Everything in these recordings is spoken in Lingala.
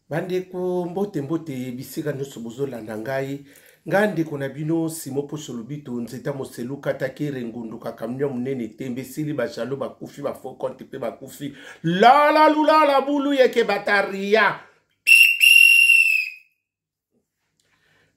Bandeko mbote mbote bisika nyonso bozolanda ngai ngai ndeko na bino Simo Poso Lobito nzeta moselu katakere ngundu kakamio monene tembe esili bajalo bakufi bafaux compte mpe bakufi lala lulala bulu yeke bataria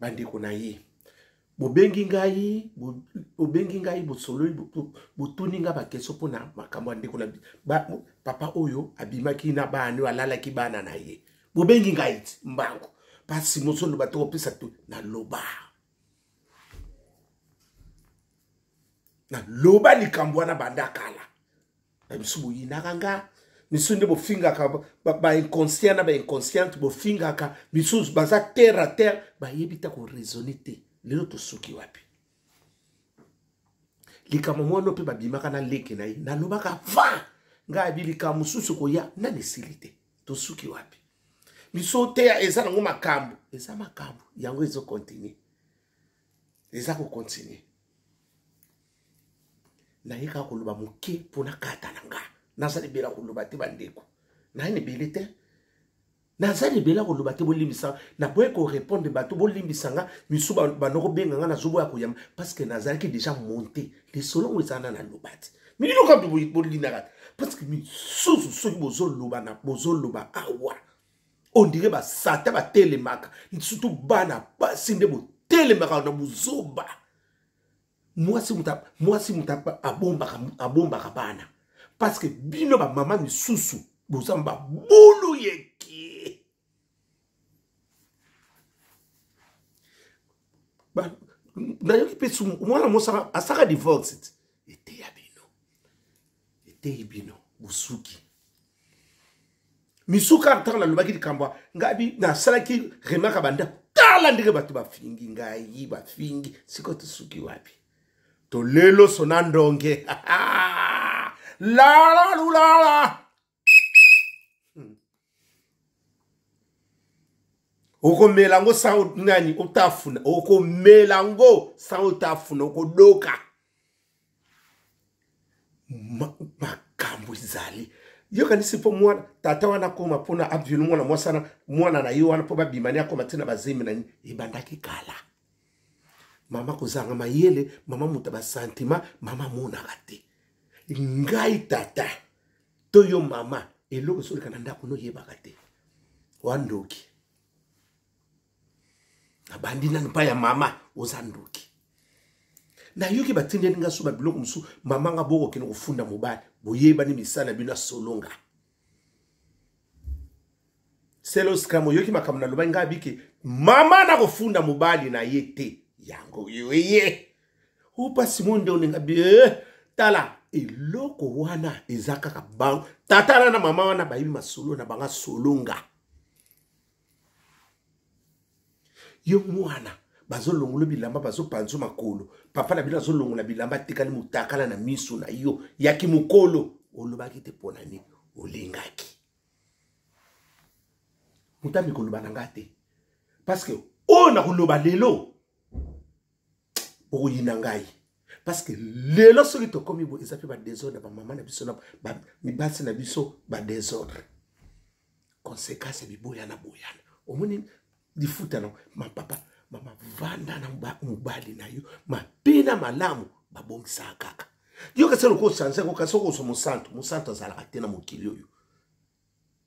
bandeko na ye bobengi ngai bobengi ngai bosololi botuni ngai bakestion mpo na makambo ya ndeko na papa oyo abimaki na bana oyo alalaki bana na ye bobengi ngai ti mbango mpasi mozoloba to kopesa to naloba naloba likambo wana banda kala bamisusu boyinaka nga misusu nde bofingaka bainconscient na bainconsciente bofingaka misusu baza terre à terre bayebi ta koraisonne te lelo tosuki wapi likambo mwana mpe babimaka na leki na ye nalobaka va ngai abi likambo mosusu koya nani esili te tosuki wapi miso teya eza nango makambo eza makambo yango ezokontinue eza kokontinue naye kaka koloba moke mpo nakata na nga naza libela koloba te bandeko naye na ebele te naza libela koloba te bolimbisa naboyi korepondre bato bolimbisa nga misu banda kobenga nga nazoboya koyamba parce que nazalaki déjà monte lisolo yango eza na naloba te mililoka bolingaka te parce que misusu soki bozoloba na bozoloba awa ondire basata batelemaka surtout bana basi nde botelemaka na buzoba mwasi moto mwasi moto abombaka abombaka bana parce que bino bamama misusu boza babulu yeke nayoki mpe mwana mosaka asaka divorce ti eteya bino eteyi bino bosuki misuka ntango nalobaki likambo ngai nasalaki remarque ya bandako tala ndenge bato bafingi ngai bafingi sikoyo tosuki wapi tolelo sona ndonge lala lulala Okomela yango sans nani otafuna, okomela yango sans otafuna, okodoka. Makambo ezali yokanisi mpo mwana tata wana akoma mpona aviole mwana mwasi wana mwana na ye wana mpo babima ne akoma ntina bazemi na nini ebandaki kala mama kozanga mayele mama moto ya basantima mama amonaka te ngai tata to yo mama eloko ezoleka na ndako noyebaka te wandoki nabandi nanu mpa ya mama oza ndoki nayoki batindeli nga so babiloko mosusu mama nga bokokende kofunda mobali boyebani misala bino ya solonga seloscam oyoki makambo nalobaki ngai abiki mama nakofunda mobali na ye te yango yoye opasi mo nde oninga bie tala eloko wana eza kaka bango tata na na mama wana bayebi masolo na banga solonga yo mwana bazolongola bilamba bazopanza makolo papa na bino azolongola bilamba atikali motakala na miso na yo yaki mokolo olobaki te mpo na nini olingaki moto ami koloba na ngai te parce que oyo nakoloba lelo okoyina ngai parce que lelo soki tokomi boye eza mpe badesordre bamama na biso na mibasi na biso badesordre conséquence ya biboyana boyana omoni lifuta na mapapa mama vanda na mobali na yo mabe na malamu babongisaka kaka yo kasi lokola ochange yango kasi okozwa mosantu mosantu azalaka te na mokili oyo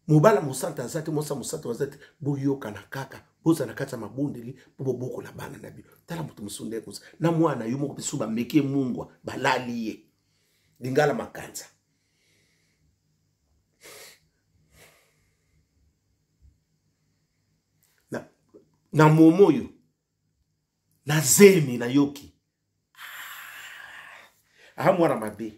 mobala mosantu aza te mwasi mosantu aza te boyokana kaka bozala na kati ya mabondeli mpo bobokola bana na bino tala moto mosusu nde koza na mwana yo moko biso bameki ye mungwa balali ye lingala makanza na, na momo oyo na zemi nayoki ah, mwana mabe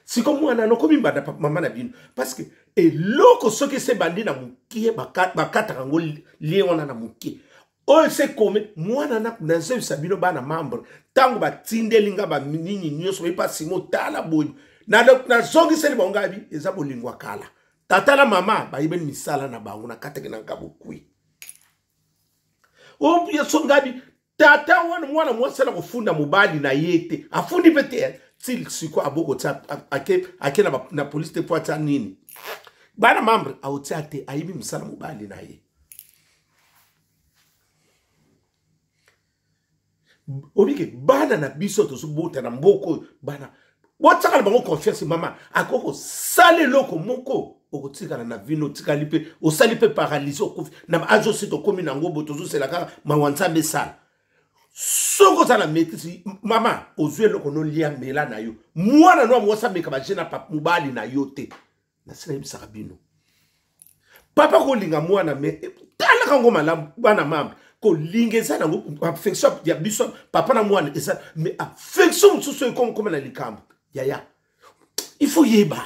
siko mwana nokomi mbanda mama na bino parce que eloko soki ese ebandi na mokie bakataka yango lien wana na mokie oyo se kome mwana nazoyebisa bino bana membre ntango batindeli nga banini nyonso bayepa simo tala boye nazongiseli bango ngai eza bolingo ya kala tata na mama bayebeli misala na bango nakataki na nga bokwi oyeso ngabi tata wana mwana mwasi ala kofunda mobali na ye te afundi mpe te ti siko aboko tia ake, ake na, na polisi te mpo atia nini bana membre aotia te ayebi mosala mobali na ye. Obike bana na biso tozobota na mboka oyo, bana botiaka na bango confiance. Mama akoki kosala eloko moko, okotikala na vino, otikali mpe osali mpe paralyse, okufi na age osi tokomi na yango bo tozosela kaka mawa Nzambe esala. Soki oza na maîtrise, mama, ozwi eloko nolia mela na yo, mwana no ya mwasi ameka baje na mobali na yo te. Nasi nayebisaka bino, papa kolinga mwana me talaka yango malamu. Bana mambe kolinga eza nango affection ya biso papa na mwana eza, mais affection mosusu ekomokoma na likambo yaya. Il faut yeba,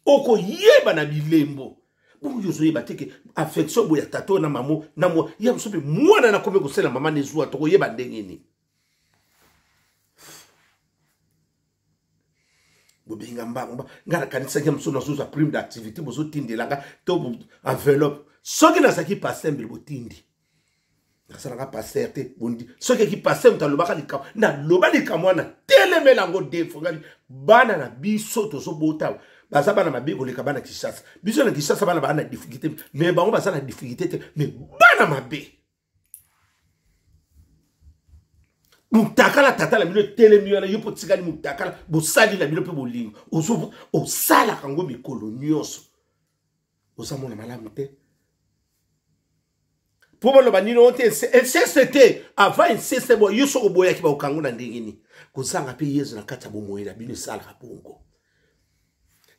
okoyeba na bilembo bongo. Yo ozoyeba te ke affection boye ya tata oyo na mamo na mwa ya mosusu mpe mwana nakomi kosala mama na ezuwa, tokoyeba ndenge nini? Bobenga mbango, ngai nakanisaki mosusu nazozwa prime d'activité, bozotindela nga to enveloppe. Soki nazalaki pasteur, mbele botindi. Nasalaka pasteur te, bondi. Soki eki pasteur, moto alobaka likambo, naloba likambo wana, telemela yango defo. Ngai bana na biso tozobota baza bana mabe koleka bana Kinshasa. Biso na Kinshasa bana baa na difficulté, mais bango baza na difficulté te, mais bana mabe. Mutakala tata na bino etelemi wana, yo mpo otikali mutakala, bosali na bino mpe bolingo osalaka yango mikolo nyonso, oza mona malamu te. Mpo baloba nini oyo te? Inceste te, avant inceste bo yo soki oboyaki bakokango na ndenge nini? Kozanga mpe Yezu na kati ya bomoi na bino esalaka bongo,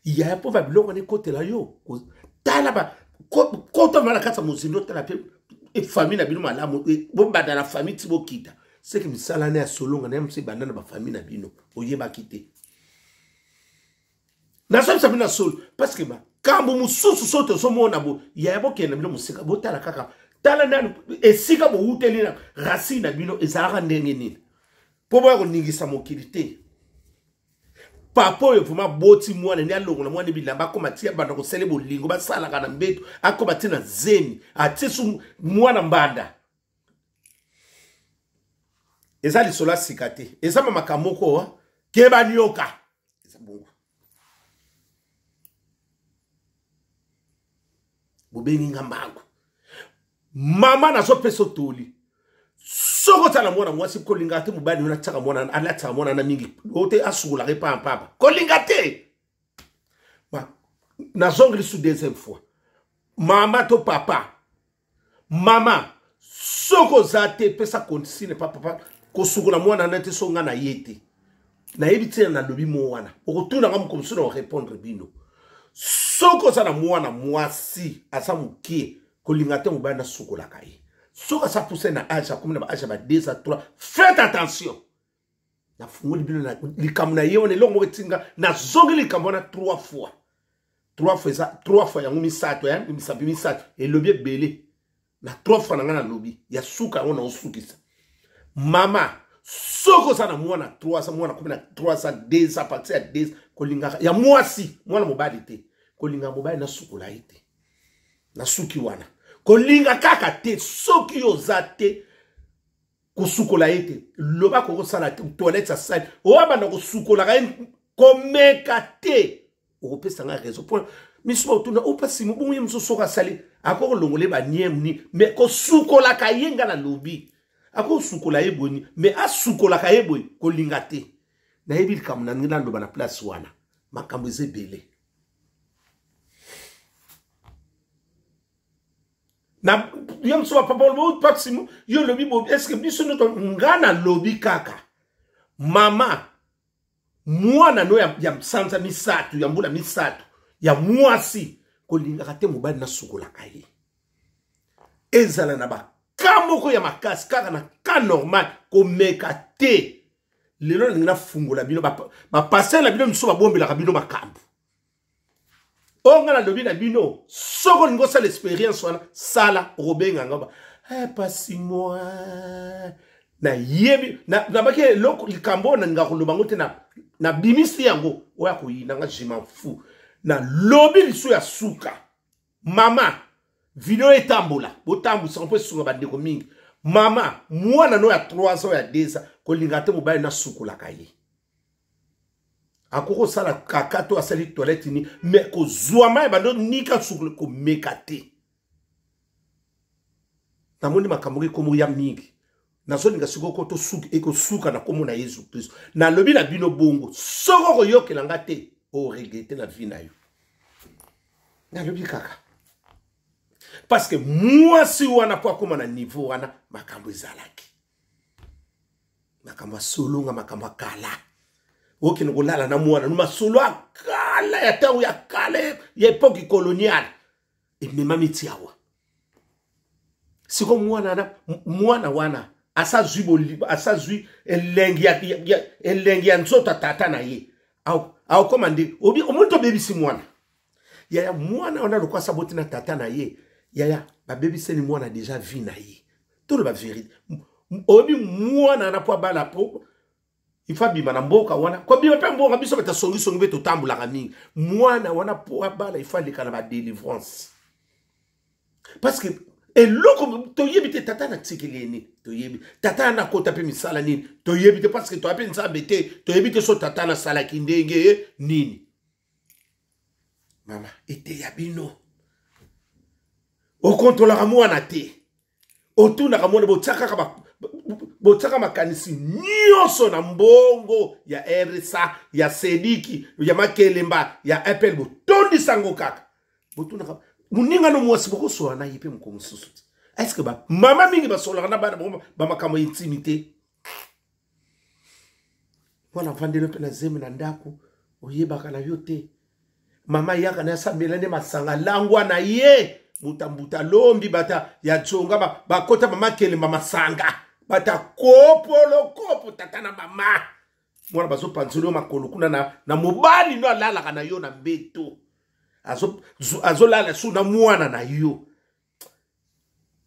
yaya, mpo babiloko wana ekotela yo. Tala, kota na kati ya mozindo, tala mpe famille na bino malamu. Bobanda na famille ti bokita, seke misala na ya solonga na ye mosu ebanda na bafamille na bino, oyebaki te. Nazobisa bino na solo, parce que makambo mosusu so tozomona bo yaya, bokende na bino mosika, botala kaka, tala nanu esika bowuteli na racine na bino ezalaka ndenge nini, mpo boya koningisa mokili te. Papa oyo vraiment boti mwana nde alongola mwana bilamba, akoma ti abanda kosala bolingo, basalaka na mbeto, akoma ti na zemi, atie su mwana mbanda. Eza lisolo ya sika te, eza ma makambo moko keba nioka, eza bongo. Bobengi nga mbangu. Mama, nazopesa otoli, soki oza na mwana mwasi, kolinga te mobali oyo atiaka mwana, alatisaka mwana na mingi oyo te, asukolaka ye pampamba, kolinga te. Nazongi lisu deuxième fois, mama to papa. Mama, soki oza te, pesa consigne pa papa kosukola mwana na te. So nga na ye te, nayebi ntina nalobi mo wana, okotuna nga moko mosusu na korépondre bino. Soki oza na mwana mwasi aza mokie, kolinga te mobali nasukolaka ye. Soki aza pousse na age, akomi na baage ya ba 2 à 3, faites attention. Nafungoli bino likambo na ye wana, eloko moko etinga nazongi likambo wana 3 fois, 3 fois eza 3 fois yango misato, ya misapi misato elobi ebele na 3 fois na ngai nalobi ya suka yango naosukisa. Mama, soki oza na mwana 3 ans, mwana komi na 3 ans, 2 ans, partir ya 2, kolingaka ya mwasi, mwana mobali te, kolinga mobali nasukola ye te. Nasuki wana, kolinga kaka te. Soki yo oza te, kosukola ye te. Loba kokosala te toilette asali oyo, abanda kosukolaka ye, komeka te. Okopesa ngai raison mpo miso baotuna o mpasi mobongo ye mosusu soki asali, akoki kolongola ye banieme ni, mais kosukolaka ye, ngai nalobi akosukola ye boye, mais asukolaka ye boye, kolinga te. Nayebi likambo na ngai naloba na place wana, makambo eza ebele. Na yo mosusu bapapa olobi paksimo, yo olobi bo estce biso ndoto. Nga nalobi kaka, mama, mwana no ya, ya sanza misato, ya mbula misato, ya mwasi, kolingaka te mobali nasukolaka ye. Ezala na baka moko ya makasi, kaka na ka normal, komeka te. Lelo nalingi nafungola bino bapaster na bino misusu babombelaka bino makambo oyo ngai nalobi na bino. Soki olingi osala experience wana, sala, okobenga nga ba eh, pasi moi nayebi nabaki eloko likambo oyo nalinga koloba yango te, nabimisi yango. Oyo akoyina nga, je m'en fous. Nalobi lisu ya suka, mama, video etambola, botambwisa mpo esunga bandeko mingi. Mama, mwana no ya 3 ans, ya 2 ans, kolinga te mobali nasukolaka ye. Akoki kosala kaka to asali toilette ni, mais kozwa mai bando nika sukule, komeka te. Namoni makambo ekomo ya mingi. Nazolinga sikoyo ko tosuki ekosuka na kombo na Yesu Kristo. Nalobi na bino bongo, soki okoyokela nga te, oregrete na vie na yo. Nalobi kaka parce que mwasi wana mpo akóma na niveau wana, makambo ezalaki makambo ya solonga, makambo ya kala. Okende kolala na mwana no, masolo ya kala, ya ntango ya kala, ya epoke coloniale ememami ti awa. Siko mwana mwana wana asazwi asazwi elengi ya, ya, ya, elengi ya nzoto ya tata na ye, akokoma nde omoni tobebisi mwana. Yaya, mwana wana lokola asaboti na tata na ye, yaya, babebiseli mwana deja vie na ye. Toloba verite, oyebi mwana wana mpo abala, mpo ifo abima na mboka wana, kobima mpe mboka biso bata songisongi mpe totambolaka mingi. Mwana wana mpo abala, ifo aleka na badelivrance, parce que eloko toyebi te, tata natikeli ye nini toyebi, tata nakota mpe misala nini toyebi te, parce que toya mpe Nzambe te, toyebi te so tata nasalaki ndenge nini. Mama, eteya bino, okontrolaka mwana te, otunaka mwana, botiaka botiaka makanisi nyonso na mbongo ya RSA, ya Sediki, ya Makelemba, ya Apple, botondisa yango kaka. Botunaka moninga no mwasi, bokosola na ye mpe moko mosusu te. Estce bamama mingi basolaka na bana bango bamakambo ya intimité? Mwana avandeli mpe na zemi na ndako, oyebaka na yo te. Mama yaka na asambela nde masanga langwa na ye, mutambuta lombi bata ya jonga bakota mama kelemba masanga bata kopolo kopo tata na mama mwana bazopanzela yo makolo kuna na, na mobali no alalaka na yo na mbeto, azolala su na mwana na yo.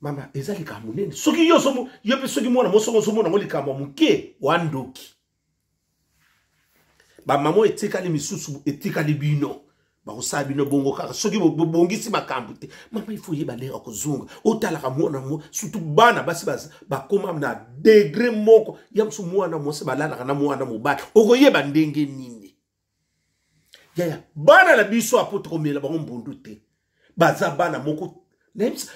Mama, eza likambo monene. Soki yo yo mpe soki mwana mosoko ozomona yango likambo ya moke, wandoki. Bamama etikali misusu, etikali bino, bakosala bino bongo kaka soki bobongisi makambo te. Mama, ifo oyeba ndenge akozonga, otalaka mwana mo, surtout bana basi bakoma na degre moko ya mosu, mwana mwasi balalaka na mwana mobali, okoyeba ndenge nini? Yaya, bana na biso apo tokomela bango mbundu te, baza bana moko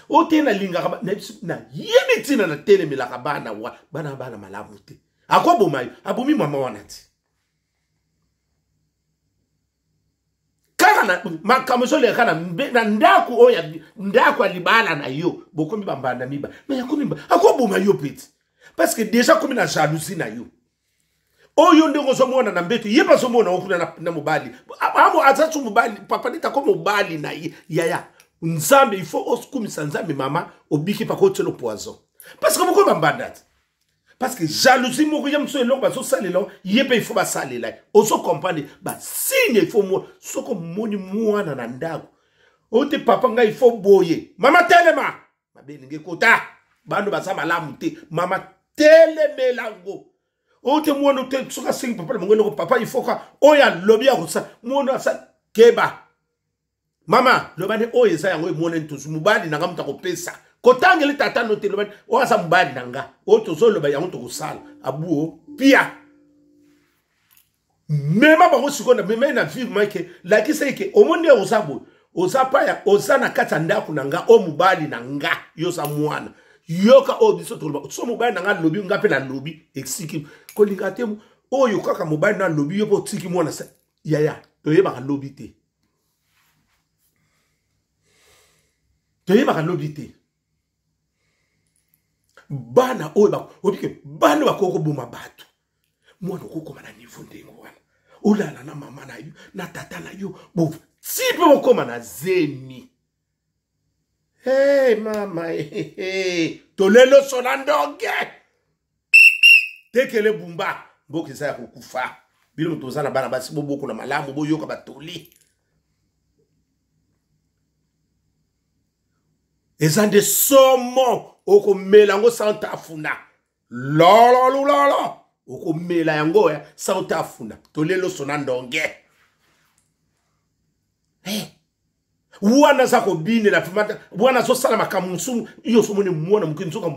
oyo te nalingaka, nayebi ntina natelemelaka bana wa bana, bana malamu te. Akoboma yo, abomi mama wana te kaka na makambo ezoleka na ndako oyo, ndako ya libala na yo, bokomi bambanda miba me akomi akoboma yo peti, parce que déjà akomi na jalousie na yo. Oyo ndenge ozomona na mbeto, ye mpe azomona o kuna na mobali amo aza su mobali, papa neti ako mobali na ye. Yaya, Nzambe, il faut okumisa Nzambe. Mama, obiki paka otielo poison, parce que boko bambanda te, parce que jalousie moko ya mosusu, eloko bazosalela ye mpe il faut basalela ye. Ozo comprendre basigne? Il faut mwa soki omoni mwana na ndako oyo te, papa ngai il faut boye, mama telema, mabe elingi ekota, bano baza malamu te, mama telemela yango. Oyo te mwana te, soki asengi papa na bango eloko, papa il faut ka oyo alobi akosa, mwana asa keba. Mama, loba nde oyo eza yango emonani, tozwi mobali na nga, moto akopesa kotangeli tata no te. Loba oyo aza mobali na nga, oyo tozoloba yango tokosala abuo pia. Mema bango sikoyo, mema ye na vivre make, lakisa ye ke omoni nde oza boye, oza paya, oza na kati ya ndako na nga, oyo mobali na nga, yo oza mwana, yoka oyo biso toloba. So mobali na nga alobi, nga mpe nalobi, esiki kolinga te. Oyo kaka mobali na alobi, yo mpe otiki mwana. Yaya, toyebaka lobi te, toyebaka lobi te. Bana oyo obike, bana bakoki koboma bato. Mwana okokoma na niveau ndenge wana, olala na mama na yo na tata na yo, ti mpe bokoma na zemi. Hey, mama, hey, hey. Toleloso na ndonge tekele bumba, mboka eza ya kokufa. Bino moto oza na bana basi, bobokola malamu, boyoka batoli. Eza nde somo, okomela yango sans tafuna lololulolo, okomela yango ya sans tafuna. Toleloso na ndonge, hey. Wana aza kobinela, wana azosala makambo mosusu, yo osomoni mwana moke, nzoka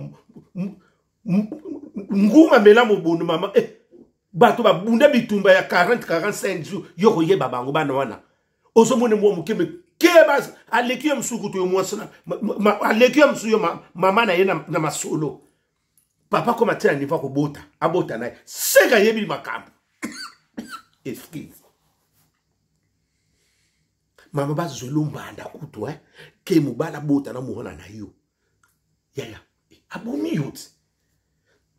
nguma mela mobondo. Mama, eh, bato babunda bitumba ya 40 45 jours, yo koyeba bango bana wana, ozomona mwa moke me keba, aleki yo mosusu kutu, yo mwasi aleki yo mosusu, yo mama na ye na masolo. Papa koma tina niveau akobota, abota na ye. Seka ayebi makambo. Excuse. Mama bazwelo mbanda kutu eh? Ke mobali abota na mwana na yo. Yaya, abomi yo ti.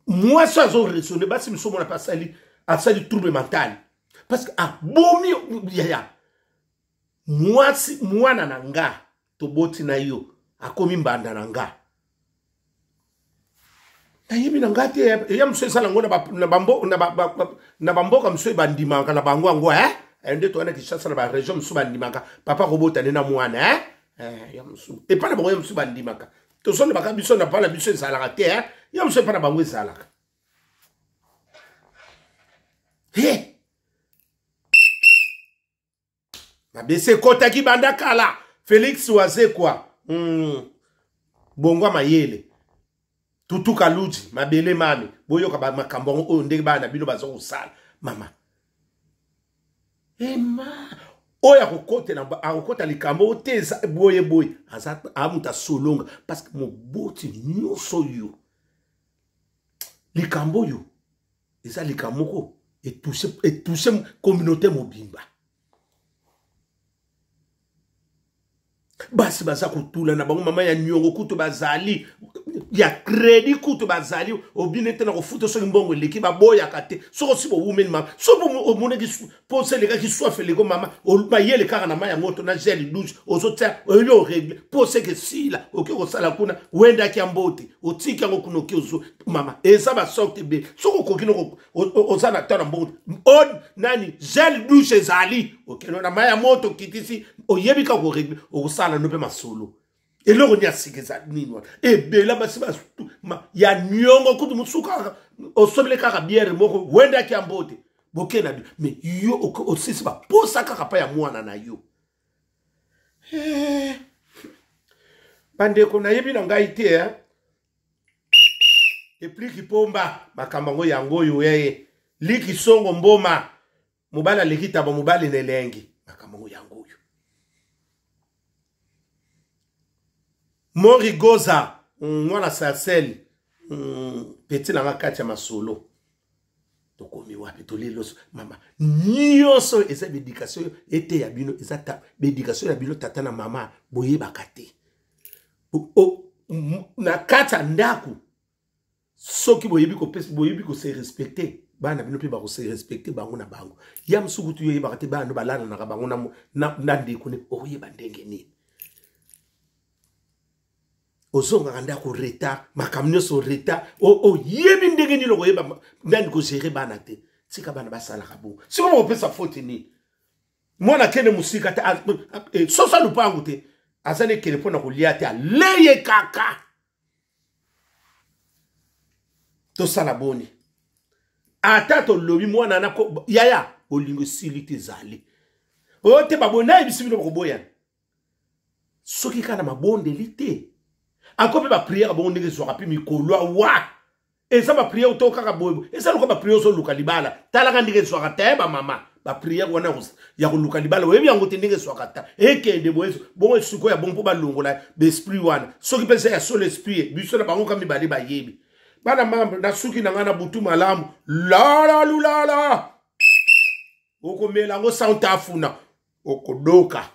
Mwasi azo raisonner, basi miso mona pe asali, asali trouble mental. Parce que abomi yaya. Mwasi mwana na nga toboti na yo akomi mbanda na nga. Nayebi na nga te ya mosusu esala yango na bamboka mosusu bandimaka na bango yango eh? eh nde towana Kinshasa na baregion mosusu bandimaka papa kobota nde na mwana eh? eh, ya mosusu epai na bango ya mosusu bandimaka tozolobaka biso na bana biso ezalaka te eh? Ya mosusu epai na bango ezalaka he mabese ekotaki banda kala. Felix Wazekwa bongwa mayele tutu kaluji mabele mami boyoka ba makambo yango oyo ndenge bana na bino baza kosala mama ema oyo akokotela akokota likambo oyo te eza boye boye aza amuta solonga parce que moboti nyonso oyo likambo oyo eza likambo moko etouche communauté mobimba. Basi baza kotula na bango mama ya niongo kutu bazali ya crédit kutu bazali obine te na kofuta soki mbongo eleki baboyaka te soki osi bowumeli mama soki omonaki posa elekaki soif eleko mama mayele kaka na mai ya moto na gel douche ozotia oyebi oregle posa eke esila oke kosala kuna wendaki ya mbote otiki yango kuna oke ozo mama eza basorte ebele soki okoki noko oza na temps na mbongo o nani gel douche ezali okende na mai ya moto okitisi oyebi kaka koregle okosala no mpe masolo eloko nini ya sika eza nini wana ebela basi ya niongo kutu mosusu kaka osobele kaka biere moko wendaki ya mbote boke na bino me yo osisi baposa kaka pa ya mwana na yo eh, bandeko nayebi na ngai te eh? Epliki pomba makambo yango yango oyo eh. Liki songo mboma mobali aleki taba mobali na elengi makambo yango yango oyo Mori Goza mwana sarcelle petit na nga kati ya masolo tokomi wapi toleloso mama nyonso eza baedikatio eteya bino eza baedikatio ya bino tata na mama boyebaka te na kati ya ndako soki boyebi kopesa boyebi kose respecter bana bino mpe bakose respecter bango na bango ya mosusu kutu yo oyebaka te bana no balananaka bango na ndeko ne okoyeba ndenge nini ozongaka ndako retard makambo nyonso retard oyebi ndenge nini okoyeba nani kogere bana te tika bana basalaka bongo sikoyo bakopesa faute nini mwana akende mosika te soso lupangu te aza na ekele mpo na kolia te aleye kaka tosala boni ata tolobi mwana na yaya bolingo esili te ezali oyo te baboni nayebisi bino bakoboyana soki kaka na mabondeli te ako mpe bapriere bongo ndenge ezwaka mpe mikolo awa eza bapriere to kaka boye eza lokola bapriere ozoluka libala talaka ndenge ezwaka te bamama bapriere wana ya koluka libala oyebi yango te ndenge ezwaka ta ekende boye bongo esiko ya bongo mpo balongola baesprit wana soki mpe eza ya solo esprit biso na bango ka mibale bayebi bana mambre nasuki na ngai na butu malamu lala lulala okomela yango sans tafuna okodoka.